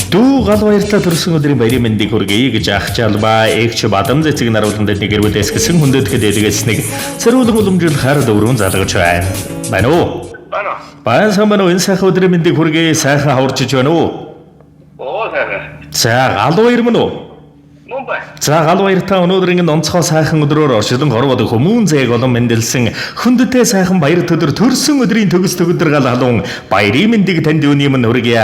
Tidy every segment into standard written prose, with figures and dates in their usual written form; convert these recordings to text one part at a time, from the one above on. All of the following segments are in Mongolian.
Дүү гал баяртай төрсөн өдрийн баярын мэндийг хүргэе гэж ах чалбаа эгч Бадам цэцэг наруулан дэдний гэр бүлээс гэсэн хүндэтгэд дэлгэснийг цэриулэн уламжил хар дөрвөн залгаж байна. Байна уу? Байна. Баян сайн байна уу? Энэ сайхан өдрийн мэндийг хүргэе. Сайхан хаварчиж байна уу? Оо сайхан. За гал баяр мөн үү? Мөн бай. За гал баяртай өнөөдөр ингэн онцгой сайхан өдрөөр оршилон хорвоод хүмүүн зээг олон мэндэлсэн хүндтэй сайхан баяр төдөр төрсөн өдрийн төгс төгөдөр гал халуун баярын мэндийг танд юуны минь хүргье.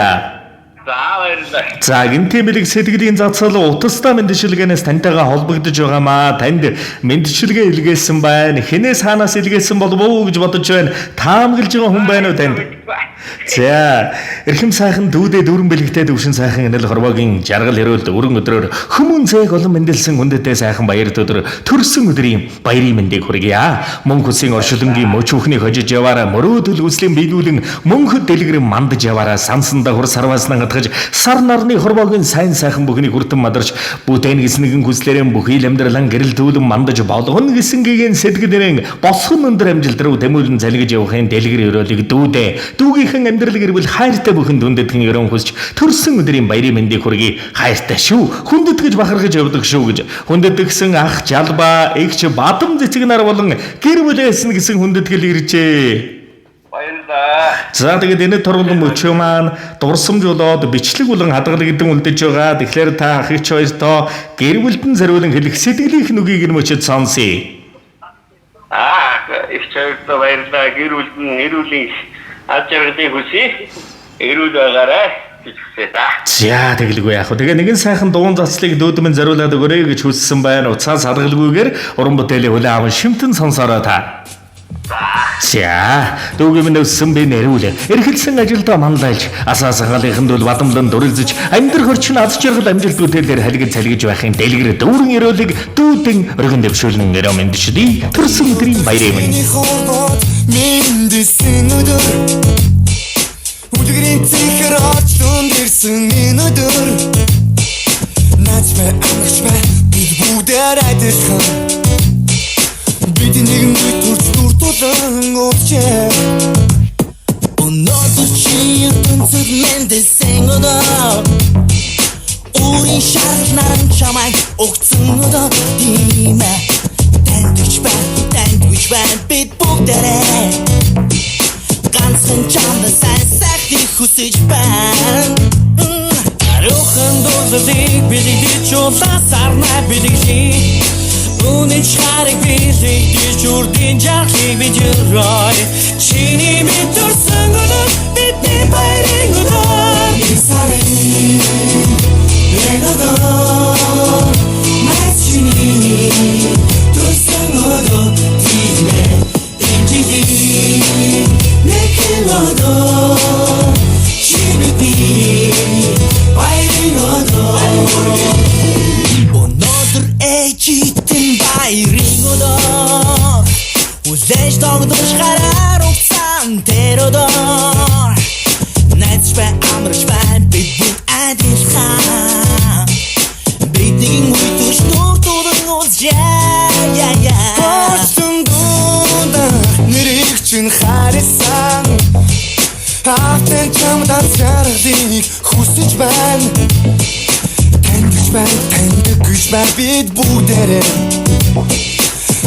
За баярлалаа. За гинтийн бэлэг сэтгэлийн зацал утастай мэндчилгээнээс тантайгаа холбогдож байгаамаа. Танд мэндчилгээ илгээсэн байна. Хинээс хаанаас илгээсэн болов уу гэж бодож байна. Таамаглаж байгаа хүн байна уу танд? За эрхэм сайхан дүүдээ дүүрэн бэлэгтэй төвшин сайхан энэл хорвоогийн жаргал хэрүүлд өрөн өдрөөр хүмүүн зээг олон мэндэлсэн хүндэтэй сайхан баяр өдөр төрсөн өдрийн баярын мэндийг хүргье. Мөн хүсийн оршилонгийн мөч бүхнийг хожиж яваараа мөрөөдөл хүслийн биелүүлэн мөнхөд дэлгэрэн мандаж яваараа сансанда хур сарвааснаа гатгаж сар нарны хорвоогийн сайн сайхан бүхнийг хүртэн мадарч бүтээн гэсэн нэгэн хүслээрэн бүхий л амьдралан гэрэл түүлэн мандаж болгоно гэсэн гээгэн сэтгэлэрэн босгон өндөр амжилт руу тэмүүлэн залгиж явахын дэлгэр өрөөлийг дүүдээ дүүгийнхэн амьдрал гэрвэл хайртай бүхэн дүндэтгэн өрөөн хүсч төрсөн өдрийн баярын мэндийг хүргэе. Хайртай шүү, хүндэтгэж бахархаж явдаг шүү гэж хүндэтгэсэн ах жалбаа эгч Бадам цэцэг нар болон гэр бүлээс нь гэсэн хүндэтгэл иржээ. Баярлалаа. За тэгээд энэ торгол мөчөө маань дурсамж болоод бичлэг болон хадгалагдан үлдэж байгаа. Тэгэхээр та ах эгч хоёртоо гэр бүлдэн зориулан хэлэх сэтгэлийнх нүгийг нь мөчөд сонсъё. Аа их чавьдаа баярлалаа. Гэр бүлд нь эрүүлийн аз жаргалыг хүсье. Эрүүл байгаарай гэж хүсье та. За тэгэлгүй яах вэ? Тэгээ нэгэн сайхан дуун заслыг дүүдмэн зориулаад өгөөрэй гэж хүссэн байна. Уцаас хадгалгүйгээр уран бүтээлийн хүлээн аван шимтэн сонсороо та. За дүүгийн минь өссөн би нэрүүл. Эрхэлсэн ажилдаа манлайлж, асаа сахалынхан дүүл бадамлан дүрэлзэж, амьдрах орчин аз жаргал амжилт бүтээлээр халигж салгиж байхын дэлгэр дүүрэн өрөөлийг дүүдэн өргөн дэвшүүлэн өрөө мэндчилье. Төрсөн өдрийн баярын минь. Миний хорвоод мэндэлсэн өдөр Үлгэрийн цэнхэр очлон ирсэн энэ өдөр Наач бай, амарч бай, бид бүгдээр адилхан. Бид нэгэн үе төрч дүр тулан уулзжээ. Өнөөдөр чи ертөнцид мэндэлсэн өдөр. Өөрийн шаргал наран чамайг өгцөн өдөр тийм ээ. Тандгч бай, тандгч бай бид бүгдээрээ. Ганцхан чамд сайн сайхныг хүсэж байна. Ариухан дуулалыг бэлэгдэж улаасарнаа бэлэглэе. Үнэн чарыг бэлэгдэж үрдийн жаргалыг бид өрөөе. Чиний минь төрсөн өдөр бидний баярын өдөр. Сарын энэ өдөр Найз чиний төрсөн өдөр тийм ээ. Энэ жилийн нэгэн өдөр чи бидний баярын өдөр. Өнөөдөр ээжитэн баярын өдөр. Хүлээж тогтож гараар угсаан тэр өдөр. Найзч бай, амарч бай, бид бүгд адилхан. Бид нэгэн үе төрч нүүр тулан уулзъя. Я я. Орсон дундаа нэрийг чинь харсан. Автан чамд аз жаргалыг хүсэж байна. Таньдагч байна, таньдаг гэж бай бид бүгдээрээ.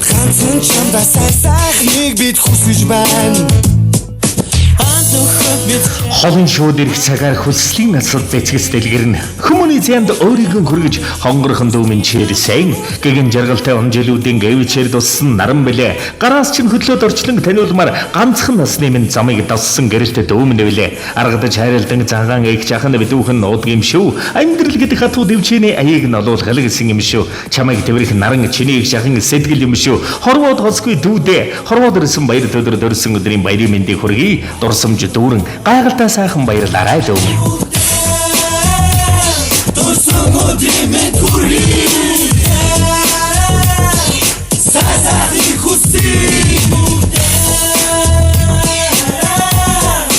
Ганцхан чамдаа сайн сайхныг бид хүсэж байна. Антөхөд бид Холын шууд ирэх цагаар хөлслийн насад зэцгэс дэлгэрнэ. Хүмүүний зямд өөрийгөө хөргөж хонгорхон дүүмэн чирсэн. Гэгэн жаргалтай он жилүүдийн гэвчээр туссан наран бэлээ. Гараас чинь хөдлөөд орчлон таниулмаар ганцхан насны минь замыг дассан гэрэлтэй дүүмэн бэлээ. Аргадаж хайралдан зангаан эгч ахын бэлүүхэн нуудаг юм шүү. Амьдрал гэдэг хатуу дэвчээний аяыг нолуулах гэсэн юм шүү. Чамайг тэврэх наран чиний эгч ахын сэтгэл юм шүү. Хорвоод хоцгүй дүүдээ. Хорвоод ирсэн баяр төдөр дөрсөн өдрийн баярын мэндийг хүргэе. Дурсамж дүүрэн гайхалтай сайхан баярлаарай лөө. Төрсөн өдрийн мэнд хүргэе. Сайн сайхныг хүсье.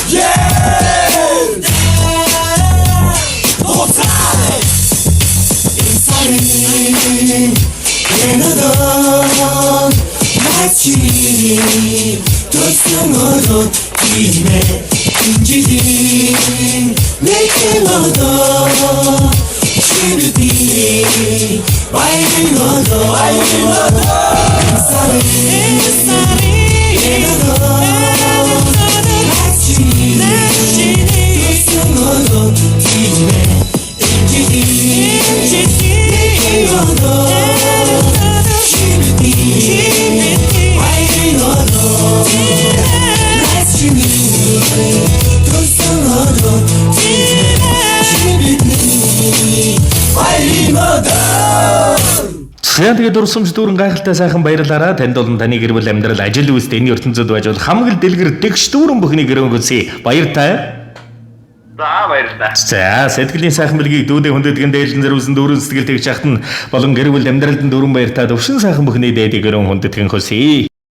Yeah! Буцаа! Энэ сарын энэ өдөр найз чиний төрсөн өдөр тийм ээ. Энэ жилийн нэгэн өдөр Чи бидний баярын өдөр, баярын өдөр. Энэ сарын энэ өдөр найз чиний төрсөн өдөр, тийм ээ, энэ жилийн өдөр. Чи бидний баярын өдөр, найз чиний төрсөн өдөр, тийм ээ, чи бидний баярын өдөр. За, тэгээд дурсамж дүүрэн гайхалтай сайхан баярлалаараа танд болон таны гэр бүл амьдрал ажил үйлсд энэ ертөнцид байж бол хамаг л дэлгэр дэгш дүүрэн бүхний гэрэн хүсье. Баяртай. За, баярлалаа. За, сэтгэлийн сайхан бэлгийг дүүдээ хүндэтгэн дээлэн зэрүүлсэн дүүрэн сэтгэл тэгж ахтан болон гэр бүл амьдралд нь дүүрэн баяртай төвшин сайхан бүхний дээдийг гэрэн хүндэтгэн хүсье.